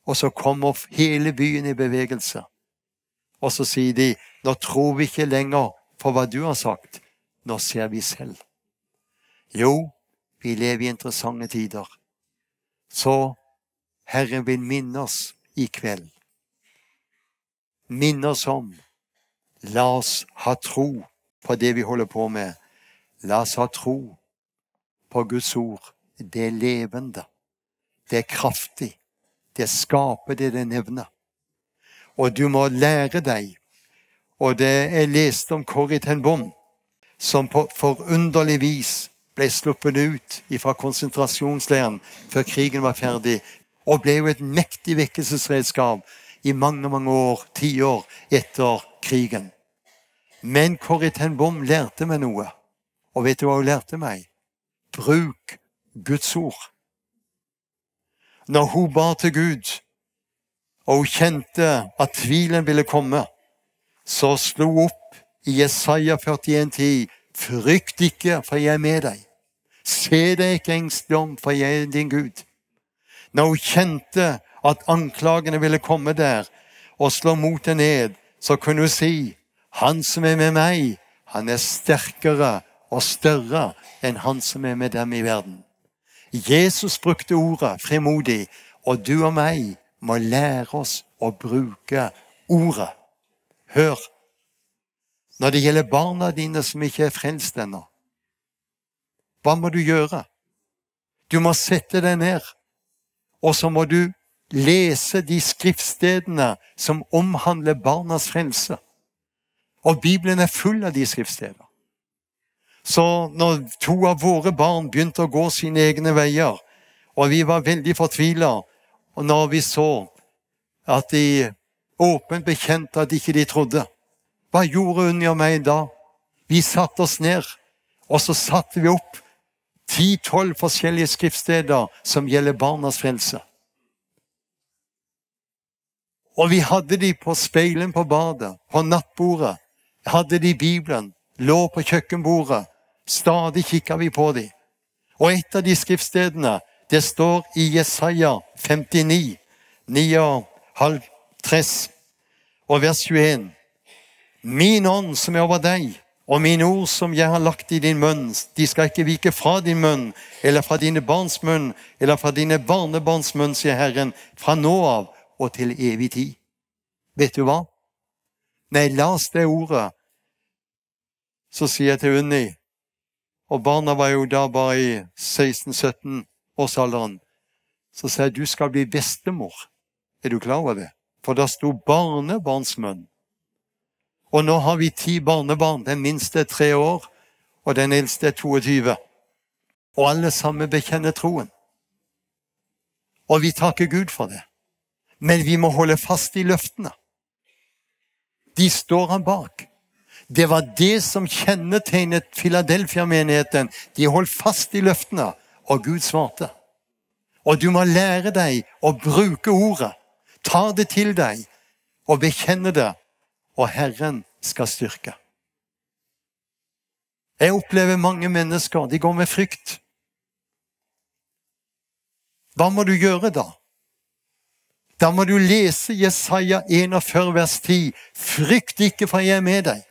Og så kommer hele byen i bevegelse. Og så sier de: «Nå tror vi ikke lenger på hva du har sagt. Nå ser vi selv.» Jo, vi lever i interessante tider. Så Herren vil minne oss i kveld. Minne oss om: La oss ha tro på det vi holder på med. La oss ha tro på Guds ord. Det er levende. Det er kraftig. Det skaper det det nevner. Og du må lære deg. Og det er lest om Corrie ten Boom, som på forunderlig vis ble sluppet ut fra konsentrasjonsleiren før krigen var ferdig, og ble jo et mektig vekkelsesredskap i mange, mange år, tiår etter krigen. Men Corrie ten Boom lærte meg noe. Og vet du hva hun lærte meg? Bruk Guds ord. Når hun ba til Gud, og hun kjente at tvilen ville komme, så slo hun opp i Jesaja førtién ti: «Frykt ikke, for jeg er med deg. Se deg ikke engstelig om, for jeg er din Gud.» Når hun kjente at anklagene ville komme der og slå motet ned, så kunne hun si: «Han som er med meg, han er sterkere og større enn han som er med dem i verden.» Jesus brukte ordet frimodig, og du og meg må lære oss å bruke ordet. Hør, når det gjelder barna dine som ikke er frelst ennå, hva må du gjøre? Du må sette deg ned, og så må du lese de skriftstedene som omhandler barnas frelse. Og Bibelen er full av de skriftsteder. Så når to av våre barn begynte å gå sine egne veier, og vi var veldig fortvilet, og når vi så at de åpent bekjente at ikke de trodde, hva gjorde Unni og meg da? Vi satte oss ned, og så satte vi opp ti-tolv forskjellige skriftsteder som gjelder barnas frelse. Og vi hadde de på speilen på badet, på nattbordet, hadde de i Bibelen, lå på kjøkkenbordet, stadig kikket vi på de. Og et av de skriftstedene, det står i Jesaja femtini, nioghalvtreds og vers tjueen: «Min ånd som er over deg, og mine ord som jeg har lagt i din munn, de skal ikke vike fra din munn, eller fra dine barns munn, eller fra dine barnebarns munn, sier Herren, fra nå av og til evig tid.» Vet du hva? Når jeg las det ordet, så sier jeg til Unni, og barna var jo da bare i seksten sytten årsalderen, så sier jeg: «Du skal bli bestemor. Er du klar over det?» For da sto barnebarnsmunn. Og nå har vi ti barnebarn. Den minste er tre år, og den eldste er toogtyve. Og alle sammen bekjenner troen. Og vi takker Gud for det. Men vi må holde fast i løftene. De står han bak. Det var det som kjennetegnet Filadelfia-menigheten. De holdt fast i løftene, og Gud svarte. Og du må lære deg å bruke ordet. Ta det til deg, og bekjenne det, og Herren skal styrke. Jeg opplever mange mennesker, de går med frykt. Hva må du gjøre da? Da må du lese Jesaja enogfyrre vers ti: «Frykt ikke, for jeg er med deg.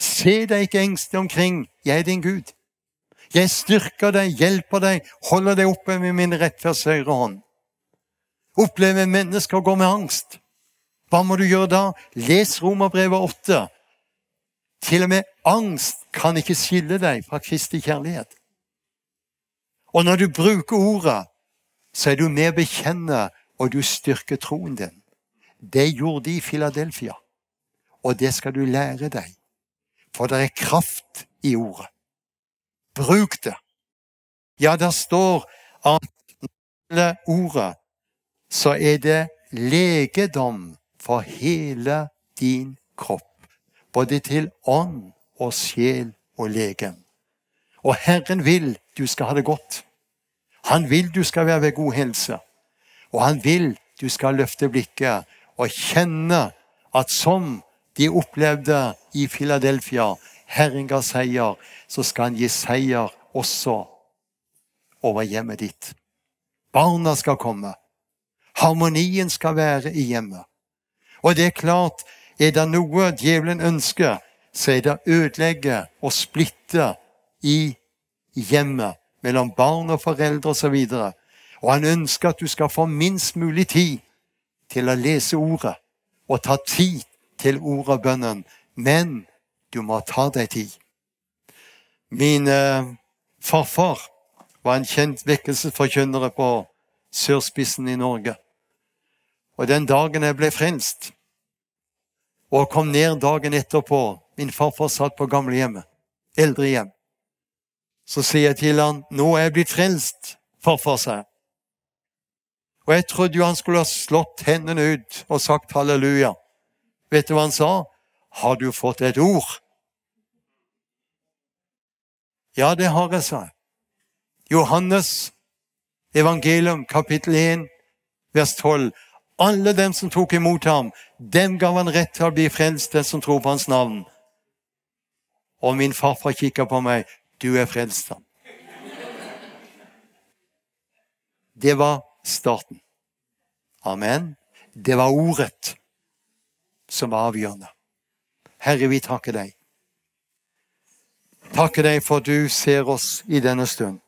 Se deg ikke engstelig omkring, jeg er din Gud. Jeg styrker deg, hjelper deg, holder deg oppe med min rettferds høyre hånd.» Opplever mennesker å gå med angst. Hva må du gjøre da? Les Romerbrevet åtte. Til og med angst kan ikke skille deg fra Kristi kjærlighet. Og når du bruker ordet, så er du med å bekjenne, og du styrker troen din. Det gjorde de i Filadelfia, og det skal du lære deg. For det er kraft i ordet. Bruk det. Ja, der står at når det gjelder ordet, så er det legedom for hele din kropp, både til ånd og sjel og legem. Og Herren vil du skal ha det godt. Han vil du skal være ved god helse. Og han vil du skal løfte blikket og kjenne at som de opplevde i Filadelfia, Herren ga seier, så skal han gi seier også over hjemmet ditt. Barna skal komme. Harmonien skal være i hjemmet. Og det er klart, er det noe djevelen ønsker, så er det å ødelegge og splitte i hjemmet, mellom barn og foreldre og så videre. Og han ønsker at du skal få minst mulig tid til å lese ordet, og ta tid til ordet og bønnen. Men du må ta deg tid. Min eh, farfar var en kjent vekkelsesforkynnere på sørspissen i Norge. Og den dagen jeg ble frelst, og kom ned dagen etterpå, min farfar satt på gamlehjemmet, eldrehjem. Så sier jeg til han: «Nå er jeg blitt frelst, farfar», sa jeg. Og jeg trodde jo han skulle ha slått hendene ut og sagt halleluja. Vet du hva han sa? «Har du fått et ord?» «Ja, det har jeg», sa jeg. Johannes evangelium, kapittel en, Vers tolv. Alle dem som tok imot ham, dem gav han rett til å bli frelst, den som tror på hans navn. Og min farfar kikker på meg. Du er frelst, da. Det var starten. Amen. Det var ordet som var avgjørende. Herre, vi takker deg. Takker deg for at du ser oss i denne stund.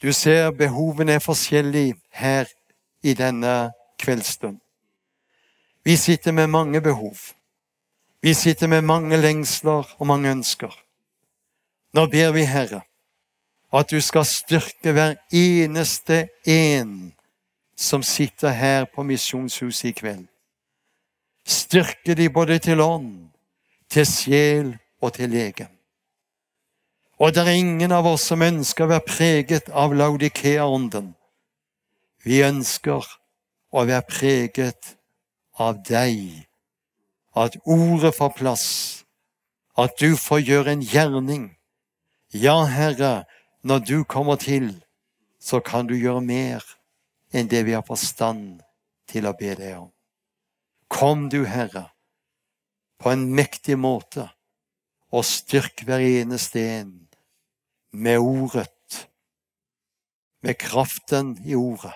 Du ser behovene er forskjellige her i denne kveldsstund. Vi sitter med mange behov. Vi sitter med mange lengsler og mange ønsker. Nå ber vi, Herre, at du skal styrke hver eneste en som sitter her på Misjonshuset i kveld. Styrke de både til ånd, til sjel og til legem. Og det er ingen av oss som ønsker å være preget av Laodikea-ånden. Vi ønsker å være preget av deg, at ordet får plass, at du får gjøre en gjerning. Ja, Herre, når du kommer til, så kan du gjøre mer enn det vi har forstand til å be deg om. Kom du, Herre, på en mektig måte, og styrk hver eneste en med ordet, med kraften i ordet.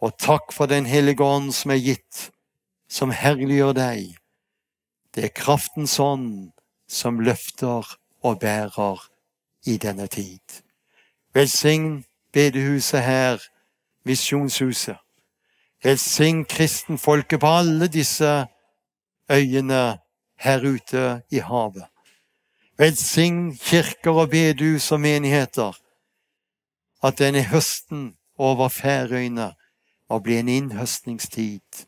Og takk for Den Hellige Ånd som er gitt, som herliggjør deg. Det er kraftens ånd som løfter og bærer i denne tid. Velsign bedehuset her, Misjonshuset. Velsign kristenfolket på alle disse øyene her ute i havet. Velsign kirker og bedehus og menigheter, at denne høsten over Færøyene må bli en innhøstningstid,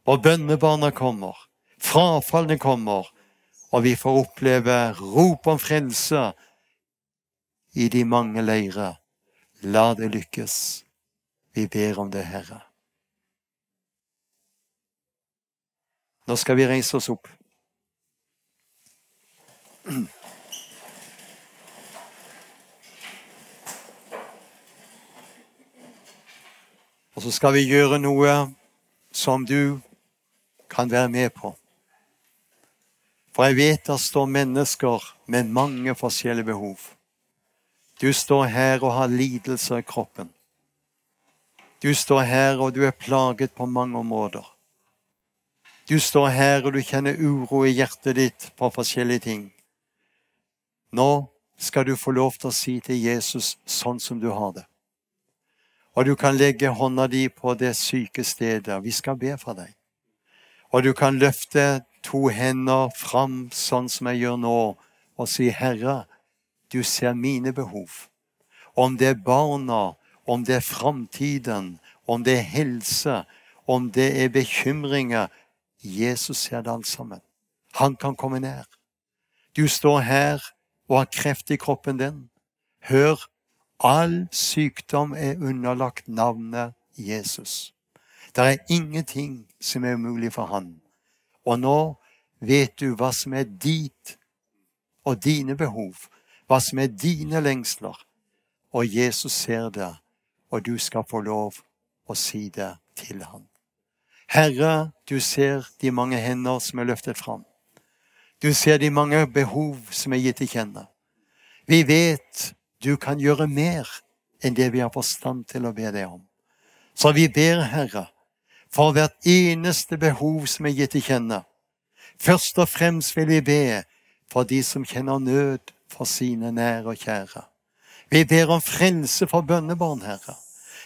hvor bønnebarna kommer, frafalne kommer, og vi får oppleve rop om frelse i de mange leire. La det lykkes. Vi ber om det, Herre. Nå skal vi reise oss opp. Og så skal vi gjøre noe som du kan være med på. For jeg vet det står mennesker med mange forskjellige behov. Du står her og har lidelser i kroppen. Du står her og du er plaget på mange områder. Du står her og du kjenner uro i hjertet ditt på forskjellige ting. Nå skal du få lov til å si til Jesus sånn som du har det. Og du kan legge hånda di på det syke stedet. Vi skal be for deg. Og du kan løfte to hender fram sånn som jeg gjør nå, og si: Herre, du ser mine behov. Om det er barna, om det er framtiden, om det er helse, om det er bekymringer, Jesus ser det alt sammen. Han kan komme nær. Du står her og har kreft i kroppen din. Hør, all sykdom er underlagt navnet Jesus. Det er ingenting som er umulig for han. Og nå vet du hva som er ditt og dine behov, hva som er dine lengsler. Og Jesus ser det, og du skal få lov å si det til han. Herre, du ser de mange hender som er løftet fram. Du ser de mange behov som er gitt til kjenne. Vi vet du kan gjøre mer enn det vi har forstand til å be deg om. Så vi ber, Herre, for hvert eneste behov som er gitt til kjenne. Først og fremst vil vi be for de som kjenner nød for sine nære og kjære. Vi ber om frelse for bønnebarn, Herre.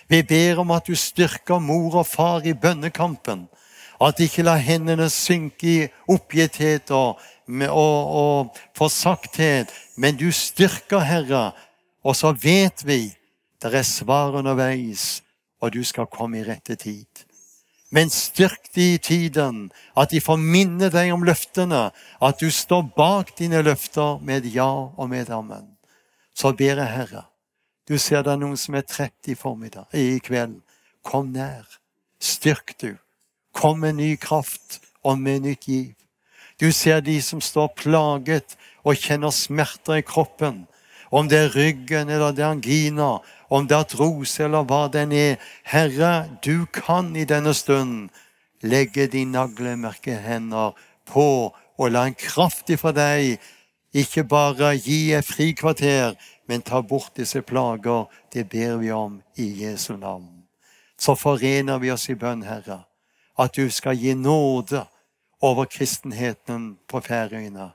Vi ber om at du styrker mor og far i bønnekampen, at de ikke lar hendene synke i oppgitthet og, med, og, og forsakthet, men du styrker, Herre, og så vet vi det er svar underveis, og du skal komme i rette tid. Men styrk de i tiden, at de får minne deg om løftene, at du står bak dine løfter med ja og med amen. Så ber jeg, Herre, du ser det er noen som er trett i formiddag, i kveld. Kom nær, styrk du. Kom med ny kraft og med nytt giv. Du ser de som står plaget og kjenner smerter i kroppen, om det er ryggen eller det er angina, Om det er artrose eller hva det enn er, Herre, du kan i denne stund legge dine naglemerkede hender på og la en kraft ifra deg ikke bare gi et frikvarter, men ta bort disse plager. Det ber vi om i Jesu navn. Så forener vi oss i bønn, Herre, at du skal gi nåde over kristenheten på Færøyene.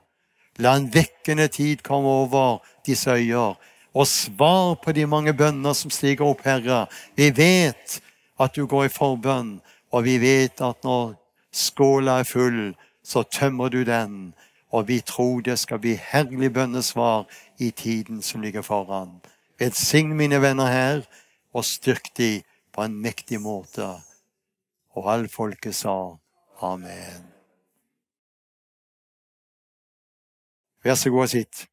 La en vekkende tid komme over disse øyer, og svar på de mange bønner som stiger opp, Herre. Vi vet at du går i forbønn, og vi vet at når skåla er full, så tømmer du den, og vi tror det skal bli herlig bønnesvar i tiden som ligger foran. Velsign mine venner her, og styrk de på en mektig måte. Og all folket sa: Amen. Vær så god og sitt.